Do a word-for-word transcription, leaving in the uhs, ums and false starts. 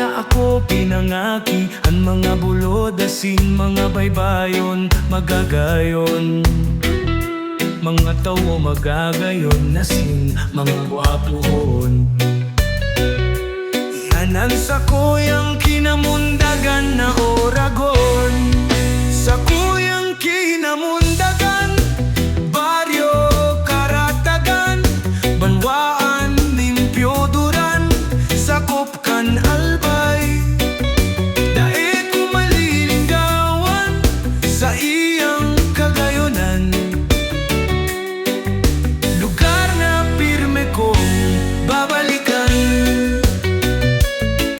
ako pinangaki, an mga bulod asin mga baybayon magagayon. Mga tawo magagayon asin mga gwapohon. Iyan an sakuyang kinamundagan na Oragon. Sakuyang kinamundagan.